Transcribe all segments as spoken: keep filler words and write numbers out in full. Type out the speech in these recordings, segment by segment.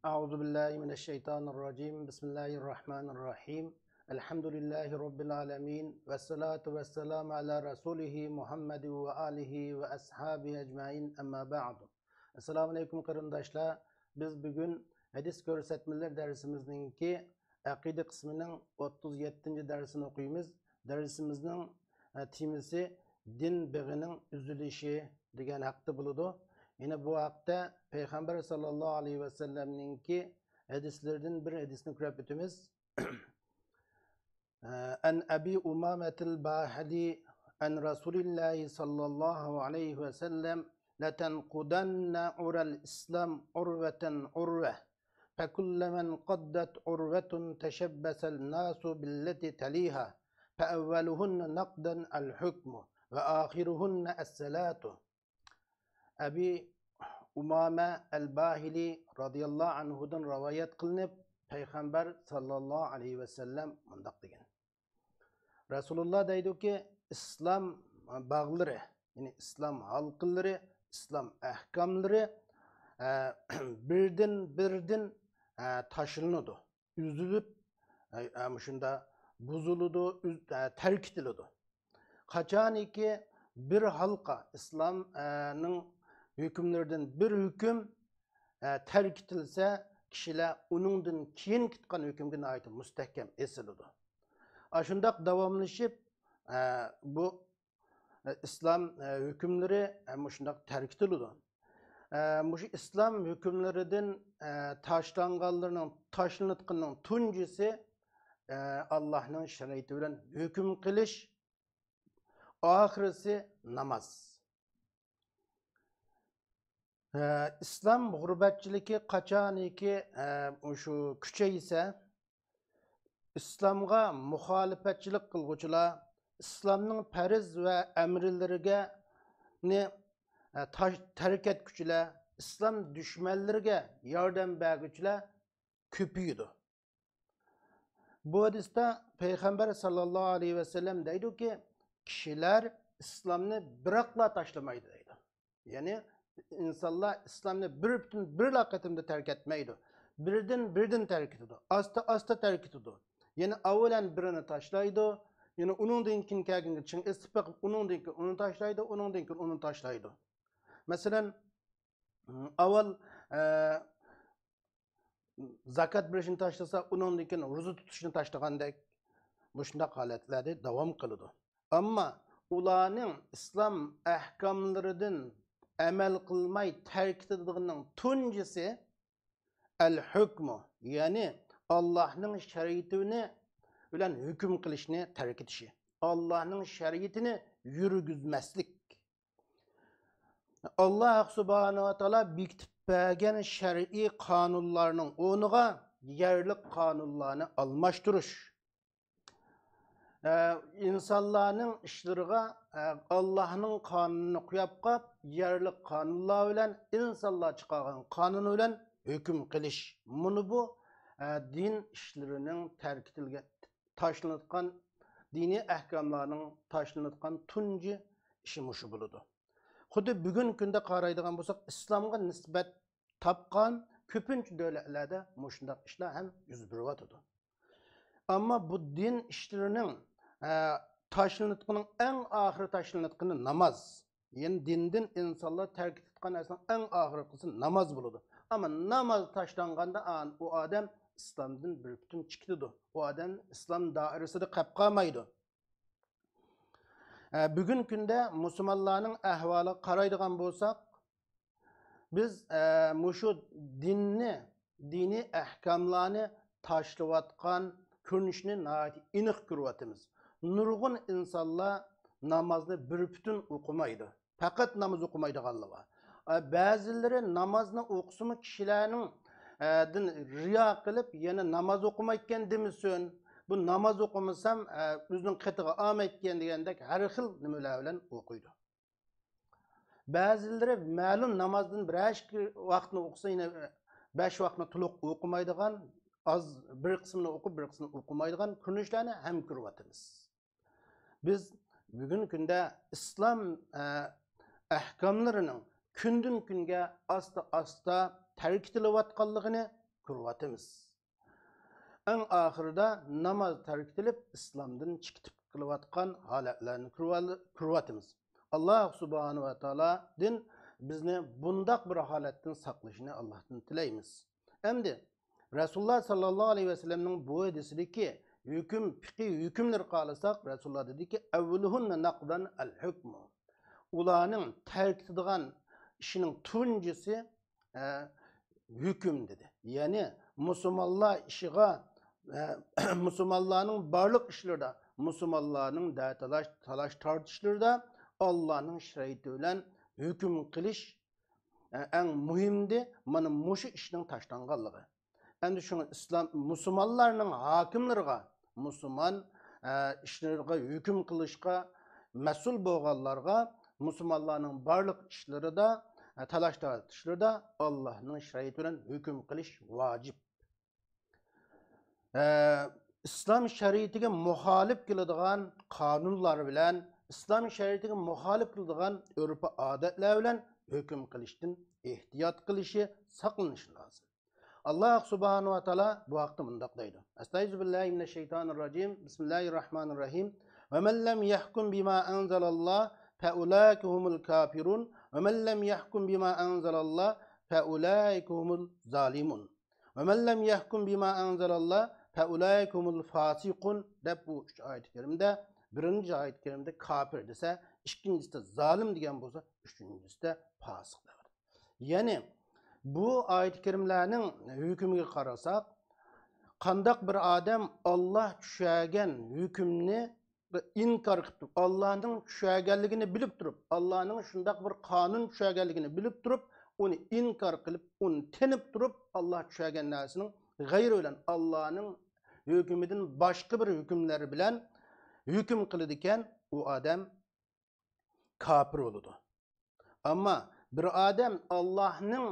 أعوذ بالله من الشيطان الرجيم. بسم الله الرحمن الرحيم. الحمد لله رب العالمين. والصلاة والسلام على رسوله محمد وآله وأصحابه أجمعين. أما بعد. ئەسسالامۇ ئەلەيكۇم قېرىنداشلار. بىز بۈگۈن ھەدىس كۆرسەتمىلىرى دەرسىمىزنىڭكى ئەقىدە قىسمىنىڭ ئوتتۇز يەتتىنچى دەرسىنى ئوقۇيمىز. دەرسىمىزنىڭ، ئە، تېمىسى دىن بېغىنىڭ ئۈزۈلۈشى دېگەن ھەقتە بولىدۇ. يەنە بۇ ھەقتە پەيغەمبەر ساللاللاھۇ ئەلەيھى ۋەسەللەمنىڭكى ھەدىسلىرىدىن بىر ھەدىسنى كۆرۈپ ئۆتىمىز. ئە، عن أبي أمامة الباهلي عن رسول الله صلى الله عليه وسلم: لتنقضن عرى الإسلام عروة عروة، فكلما انقضت عروة تشبث الناس بالتي تليها، فأولهن نقضا الحكم، وآخرهن الصلاة. ئەبى ئۇمامە ئەل باھىلى رازىياللاھۇ ئەنھۇدىن رىۋايەت قىلىنىپ، پەيغەمبەر ساللاللاھۇ ئەلەيھى ۋەسەللەم مۇنداق دېگەن. رەسۇلۇللا دەيدۇكى، ئىسلام باغلىرى، يەنى ئىسلام ھالقىلىرى، ئىسلام ئەھكاملىرى، ئە، بىردىن بىردىن، ئە، تاشلىنىدۇ، ئۈزۈلۈپ، ئە، ئە، مۇشۇندا بۇزۇلىدۇ، ئۈز-، ئە، تەرك ئېتىلىدۇ. قاچانكى بىر ھالقا ئىسلام، ئە، نىڭ ھۆكۈملىرىدىن بىر ھۆكۈم، ئە، تەرك ئېتىلسە، كىشىلەر ئۇنىڭدىن كېيىن كېتىدىغان ھۆكۈمگە ناھايىتى مۇستەھكەم ئېسىلىدۇ. ئاشۇنداق داۋاملىشىپ، ئە، بۇ، ئە، ئىسلام، ئە، ھۆكۈملىرى، ئە، مۇشۇنداق تەرك ئېتىلىدۇ. ئە، مۇشۇ ئىسلام ھۆكۈملىرىدىن، ئە، تاشلانغانلىرىنىڭ، تاشلىنىۋاتقىنىنىڭ تۇنجىسى، ئە، ئاللاھنىڭ شەرىئىتى بىلەن ھۆكۈم قىلىش، ئاخىرىسى ناماز. ئە، ئىسلام غۇربەتچىلىكى قاچانكى، ئە، مۇشۇ كۈچەيسە، ئىسلامغا مۇخالىپەتچىلىك قىلغۇچىلار، ئىسلامنىڭ پەرز ۋە ئەمرلىرىگە، نى، ئە، تاش-، تەرك ئەتكۈچىلەر، ئىسلام دۈشمەنلىرىگە ياردەم بەرگۈچىلەر كۆپىيىدۇ. بۇ ھەدىستە پەيغەمبەر ساللاللاھۇ ئەلەيھى ۋەسەللەم دەيدۇكى، كىشىلەر ئىسلامنى بىراقلا تاشلىمايدۇ دەيدۇ. يەنى ئىنسانلار ئىسلامنى بىر پۈتۈن بىرلا قېتىمدا تەرك ئەتمەيدۇ. بىردىن بىردىن تەرك ئېتىدۇ. ئاستا ئاستا تەرك ئېتىدۇ. يەنى ئاۋۋالەن بىرىنى تاشلايدۇ. يەنى ئۇنىڭدىن كېيىن كەلگەنگە چىڭ ئېسىپ بېقىپ، ئۇنىڭدىن كېيىن ئۇنى تاشلايدۇ، ئۇنىڭدىن كېيىن ئۇنى تاشلايدۇ. مەسىلەن، ئاۋۋال، ئە، زاكات بېرىشنى تاشلىسا، ئۇنىڭدىن كېيىن روزا تۇتۇشنى تاشلىغاندەك، مۇشۇنداق ھالەتلەردە داۋام قىلىدۇ. ئەمما ئۇلارنىڭ ئىسلام ئەھكاملىرىدىن ئەمەل قىلماي تەرك ئېتىدىغىنىنىڭ تۇنجىسى ئەل ھۆكمۇ، يەنى ئاللاھنىڭ شەرىئىتىنى بىلەن ھۆكۈم قىلىشنى تەرك ئېتىشى، ئاللاھنىڭ شەرىئىتىنى يۈرگۈزمەسلىك. ئاللاھ سۇبھانەھۇ ۋە تائالا بېكىتىپ بەرگەن شەرئىي قانۇنلارنىڭ ئورنىغا يەرلىك قانۇنلارنى ئالماشتۇرۇش. ئە، ئىنسانلارنىڭ ئىشلىرىغا، ئە، ئاللاھنىڭ قانۇنىنى قويۇپ قاپ، يەرلىك قانۇنلار بىلەن، ئىنسانلار چىقارغان قانۇن بىلەن ھۆكۈم قىلىش. مۇنۇ بۇ، ئە، دىن ئىشلىرىنىڭ تەرك ئېتىلگەن، تاشلىنىۋاتقان، دىنىي ئەھكاملارنىڭ تاشلىنىۋاتقان تۇنجى ئىشى مۇشۇ بولىدۇ. خۇددى بۈگۈنكى كۈندە قارايدىغان بولساق، ئىسلامغا نىسبەت تاپقان كۆپىنچە دۆلەتلەردە مۇشۇنداق ئىشلار ھەم يۈز بېرىۋاتىدۇ. ئەمما بۇ دىن ئىشلىرىنىڭ، ئە، تاشلىنىۋاتقىنىنىڭ ئەڭ ئاخىرى تاشلىنىۋاتقىنى ناماز. يەنى دىندىن ئىنسانلار تەرك ئېتىۋاتقان نەرسىنىڭ ئەڭ ئاخىرقىسى ناماز بولىدۇ. ئەمما ناماز تاشلانغاندا ئان-، ئۇ ئادەم ئىسلامدىن بىر پۈتۈن چىقىدۇ. ئۇ ئادەم ئىسلام دائىرىسىدە قېلىپ قالمايدۇ. ئە، بۈگۈنكى كۈندە مۇسۇلمانلارنىڭ ئەھۋالىغا قارايدىغان بولساق، بىز، ئە، مۇشۇ دىننى، دىنىي ئەھكاملارنى تاشلىۋاتقان كۆرۈنۈشنى ناھايىتى ئېنىق كۆرۈۋاتىمىز. نۇرغۇن ئىنسانلار نامازنى بىر پۈتۈن ئوقۇمايدۇ. پەقەت ناماز ئوقۇمايدىغانلار بار. ئە، بەزىلىرى نامازنى ئوقۇسىمۇ كىشىلەرنىڭ، ئە، دىن رىيا قىلىپ، يەنە ناماز ئوقۇمايدىكەن دېمىسۇن. بۇ ناماز ئوقۇمىسام، ئە، ئۆزىنىڭ قېتىغا ئالمايدىكەن دېگەندەك ھەر خىل نېمىلەر بىلەن ئوقۇيدۇ. بەزىلىرى مەلۇم نامازدىن بىرەر ئىككى ۋاقىتنى ئوقۇسا، يەنە بەش ۋاقىتنى تولۇق ئوقۇمايدىغان، ئاز بىر قىسمىنى ئوقۇپ، بىر قىسمىنى ئوقۇمايدىغان كۆرۈنۈشلەرنى ھەم كۆرۈۋاتىمىز. بىز بۈگۈنكى كۈندە ئىسلام، ئە، ئەھكاملىرىنىڭ كۈندىن كۈنگە ئاستا ئاستا تەرك ئېتىلىۋاتقانلىقىنى كۆرۈۋاتىمىز. ئەڭ ئاخىرىدا ناماز تەرك ئېتىلىپ، ئىسلامدىن چىقىپ قېلىۋاتقان ھالەتلەرنى كۆرۈۋال-، كۆرۈۋاتىمىز. ئاللاھ سۇبھانەھۇ ۋە تائالادىن بىزنى بۇنداق بىر ھالەتتىن ساقلىشىنى ئاللاھتىن تىلەيمىز. ئەمدى رەسۇلۇللاھ ساللاللاھۇ ئەلەيھى ۋەسەللەمنىڭ بۇ ھەدىسىدىكى ھۆكۈم، پىقھىي ھۆكۈملىرىگە قارىساق، رەسۇلۇللاھ دېدىكى، ئەۋۋەلۇھۇننە نەقدەن ئەل ھۆكمۇ. ئۇلارنىڭ تەرك ئېتىدىغان ئىشىنىڭ تۇنجىسى، ئە، ھۆكۈم دېدى. يەنى مۇسۇلمانلار ئىشىغا، ئە، مۇسۇلمانلارنىڭ بارلىق ئىشلىرىدا، مۇسۇلمانلارنىڭ دەتالاش، تالاش تارتىشلىرىدا ئاللانىڭ شەرىئىتى بىلەن ھۆكۈم قىلىش، ئە، ئەڭ مۇھىمدى. مانا مۇشۇ ئىشنىڭ تاشلانغانلىقى. ئەمدى شۇڭا ئىسلام، مۇسۇلمانلارنىڭ ھاكىملىرىغا، مۇسۇلمان، ئە، ئىشلىرىغا ھۆكۈم قىلىشقا مەسئۇل بولغانلارغا مۇسۇلمانلارنىڭ بارلىق ئىشلىرىدا، ئە، تالاش تارتىشلىرىدا ئاللانىڭ شەرىئىتى بىلەن ھۆكۈم قىلىش ۋاجىپ. ئە، ئىسلام شەرىئىتىگە مۇخالىپ كېلىدىغان قانۇنلار بىلەن، ئىسلام شەرىئىتىگە مۇخالىپ كېلىدىغان ئۆرپ-ئادەتلەر بىلەن ھۆكۈم قىلىشتىن ئېھتىيات قىلىشى، ساقلىنىشى لازىم. ئاللاھ سۇبھانەھۇ ۋە تائالا بۇ ھەقتە مۇنداق دەيدۇ. ئەستەئىزۇ بىللاھى مىنەششەيتانىر راجىم. بىسمىللاھىر راھمانىر راھىم. ۋە مەن لەم يەھكۇم بىما ئەنزەلەللاھ فەئۇلائىكە ھۇمۇل كافىرۇن. ۋە مەن لەم يەھكۇم بىما ئەنزەلەللاھ فەئۇلائىكە ھۇمۇل زالىمۇن. ۋە مەن لەم يەھكۇم بىما ئەنزەلەللاھ فەئۇلائىكە ھۇمۇل فاسىقۇن دەپ بۇ ئۈچ ئايەت كەرىمدە، بىرىنچى ئايەت كەرىمدە كاپىر دېسە، ئىككىنچىسىدە زالىم دېگەن بولسا، ئۈچىنچىسىدە پاسىق دەۋاتىدۇ. يەنى بۇ ئايەت كەرىملەرنىڭ ھۆكمىگە قارىساق، قانداق بىر ئادەم ئاللاھ چۈشەرگەن ھۆكۈمنى ئىنكار قىلىپ تۇرۇپ، ئاللاھنىڭ چۈشەرگەنلىكىنى بىلىپ تۇرۇپ، ئاللاھنىڭ شۇنداق بىر قانۇن چۈشەرگەنلىكىنى بىلىپ تۇرۇپ، ئۇنى ئىنكار قىلىپ، ئۇنى تېنىپ تۇرۇپ، ئاللاھ چۈشەرگەن نەرسىنىڭ غەيرى بىلەن، ئاللاھنىڭ ھۆكمىدىن باشقا بىر ھۆكۈملەر بىلەن ھۆكۈم قىلىدىكەن، ئۇ ئادەم كاپىر بولىدۇ. ئەمما بىر ئادەم ئاللاھنىڭ،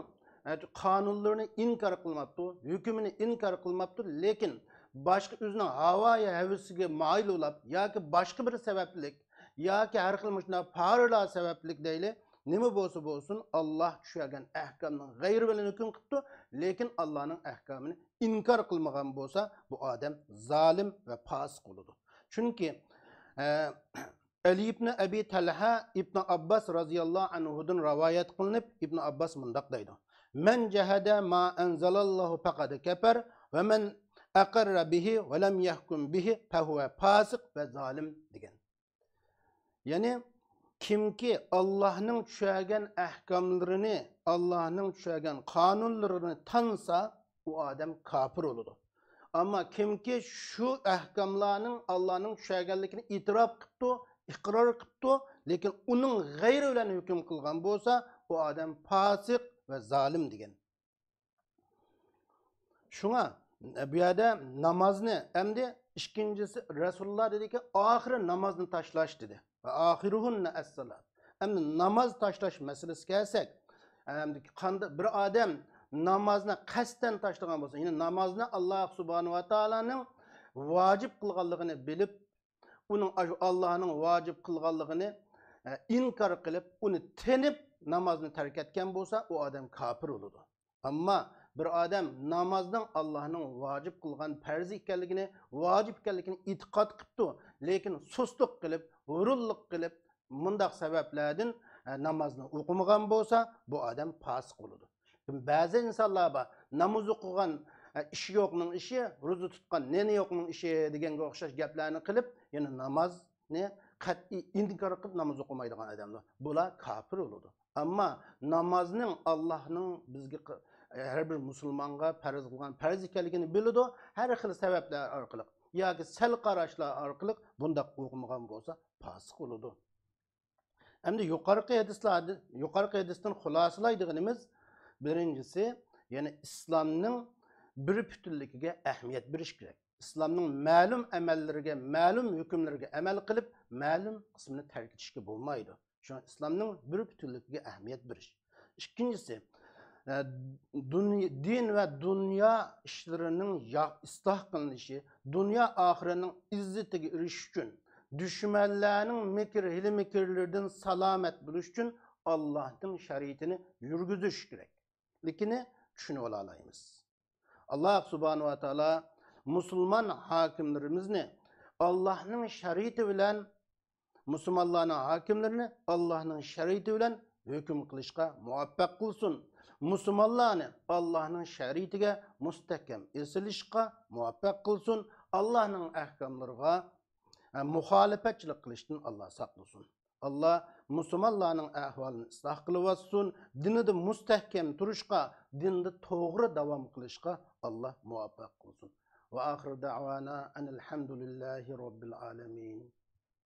ئە، قانۇنلىرىنى ئىنكار قىلماپتۇ، ھۆكمىنى ئىنكار قىلماپتۇ، لېكىن باشقا ئۆزىنىڭ ھاۋايى ھەۋىسىگە مايىل بولاپ ياكى باشقا بىر سەۋەبلىك ياكى ھەر خىل مۇشۇنداق پارىلار سەۋەبلىك دەيلى، نېمە بولسا بولسۇن، ئاللاھ چۈشەرگەن ئەھكامنىڭ غەيرى بىلەن ھۆكۈم قىپتۇ، لېكىن ئاللاھنىڭ ئەھكامىنى ئىنكار قىلمىغان بولسا، بۇ ئادەم زالىم ۋە پاسىق بولىدۇ. چۈنكى، ئە، ئەلى ئىبنى ئەبى تەلھە ئىبنى ئابباس رازىياللاھۇ ئەنھۇدىن رىۋايەت قىلىنىپ، ئىبنى ئابباس مۇنداق دەيدۇ: مەن جەھەدە ما ئەنزەلەللاھۇ پەقەد كەپەر ۋە مەن ئەقەررە بىھى ۋە لەم يەھكۇم بىھى فەھۇۋە پاسىق ۋە زالىم دېگەن. يەنى كىمكى ئاللاھنىڭ چۈشەرگەن ئەھكاملىرىنى، ئاللاھنىڭ چۈشەرگەن قانۇنلىرىنى تانسا، ئۇ ئادەم كاپىر بولىدۇ. ئەمما كىمكى شۇ ئەھكاملارنىڭ ئاللاھنىڭ چۈشەرگەنلىكىنى ئېتىراپ قىپتۇ، ئىقرار قىپتۇ، لېكىن ئۇنىڭ غەيرى بىلەن ھۆكۈم قىلغان بولسا، ئۇ ئادەم پاسىق ۋە زالىم دېگەن. شۇڭا بۇ يەردە نامازنى، ئەمدى ئىككىنچىسى، رەسۇلۇللاھ دېدىكى، ئاخىرى نامازنى تاشلاش دېدى. ۋە ئاخىرۇھۇننە ئەسسالات. ئەمدى ناماز تاشلاش مەسىلىسىگە كەلسەك، ئەمدى قاندا-، بىر ئادەم نامازنى قەستەن تاشلىغان بولسا، يەنى نامازنى ئاللاھ سۇبھانەھۇ ۋە تائالانىڭ ۋاجىپ قىلغانلىقىنى بىلىپ، ئۇنىڭ ئاشۇ ئاللاھنىڭ ۋاجىپ قىلغانلىقىنى، ئە، ئىنكار قىلىپ، ئۇنى تېنىپ نامازنى تەرك ئەتكەن بولسا، ئۇ ئادەم كاپىر بولىدۇ. ئەمما بىر ئادەم نامازنىڭ ئاللاھنىڭ ۋاجىپ قىلغان پەرز ئىكەنلىكىنى، ۋاجىپ ئىكەنلىكىنى ئېتىقاد قىپتۇ، لېكىن سۇسلۇق قىلىپ، ھۇرۇنلۇق قىلىپ، مۇنداق سەۋەبلەردىن، ئە، نامازنى ئوقۇمىغان بولسا، بۇ ئادەم پاسىق بولىدۇ. بەزى ئىنسانلار بار، ناماز ئوقۇغان، ئە، ئىشى يوقنىڭ ئىشى، روزا تۇتقان نېنى يوقنىڭ ئىشى دېگەنگە ئوخشاش گەپلەرنى قىلىپ، يەنە نامازنى قەتئىي ئىنكار قىلىپ ناماز ئوقۇمايدىغان ئادەملەر. بۇلار كاپىر بولىدۇ. ئەمما نامازنىڭ ئاللاھنىڭ بىزگە ق-، ھەر بىر مۇسۇلمانغا پەرز قىلغان پەرز ئىكەنلىكىنى بىلىدۇ، ھەر خىل سەۋەبلەر ئارقىلىق ياكى سەل قاراشلار ئارقىلىق بۇنداق ئوقۇمىغان بولسا، پاسىق بولىدۇ. ئەمدى يۇقىرىقى ھەدىسلەردىن، يۇقىرىقى ھەدىستىن خۇلاسىلايدىغىنىمىز، بىرىنچىسى، يەنى ئىسلامنىڭ بىر پۈتۈنلۈكىگە ئەھمىيەت بېرىش كېرەك. ئىسلامنىڭ مەلۇم ئەمەللىرىگە، مەلۇم ھۆكۈملىرىگە ئەمەل قىلىپ، مەلۇم قىسمىنى تەرك ئېتىشكە بولمايدۇ. شۇڭا ئىسلامنىڭ بىر پۈتۈنلۈكىگە ئەھمىيەت بېرىش. ئىككىنچىسى، ئە، دۇني-، دىن ۋە دۇنيا ئىشلىرىنىڭ يا-، ئىسلاھ قىلىنىشى، دۇنيا ئاخىرەتنىڭ ئىززىتىگە ئېرىشىش ئۈچۈن، دۈشمەنلەرنىڭ مىكىر، ھىيلە-مىكىرلىرىدىن سالامەت بولۇش ئۈچۈن ئاللاھنىڭ شەرىئىتىنى يۈرگۈزۈش كېرەك. لېكىن چۈشىنىۋالالايمىز. ئاللاھ سۇبھانەھۇ ۋە تائالا مۇسۇلمان ھاكىملىرىمىزنى ئاللاھنىڭ شەرىئىتى بىلەن، مۇسۇلمانلارنىڭ ھاكىملىرىنى ئاللاھنىڭ شەرىئىتى بىلەن ھۆكۈم قىلىشقا مۇۋەپپەق قىلسۇن. مۇسۇلمانلارنى ئاللاھنىڭ شەرىئىتىگە مۇستەھكەم ئېسىلىشقا مۇۋەپپەق قىلسۇن. ئاللاھنىڭ ئەھكاملىرىغا، ھە، مۇخالىپەتچىلىك قىلىشتىن ئاللاھ ساقلىسۇن. ئاللاھ مۇسۇلمانلارنىڭ ئەھۋالىنى ئىسلاھ قىلىۋاتسۇن. دىنىدا مۇستەھكەم تۇرۇشقا، دىندا توغرا داۋام قىلىشقا ئاللاھ مۇۋەپپەق قىلسۇن. وآخر دعوانا أن الحمد لله رب العالمين.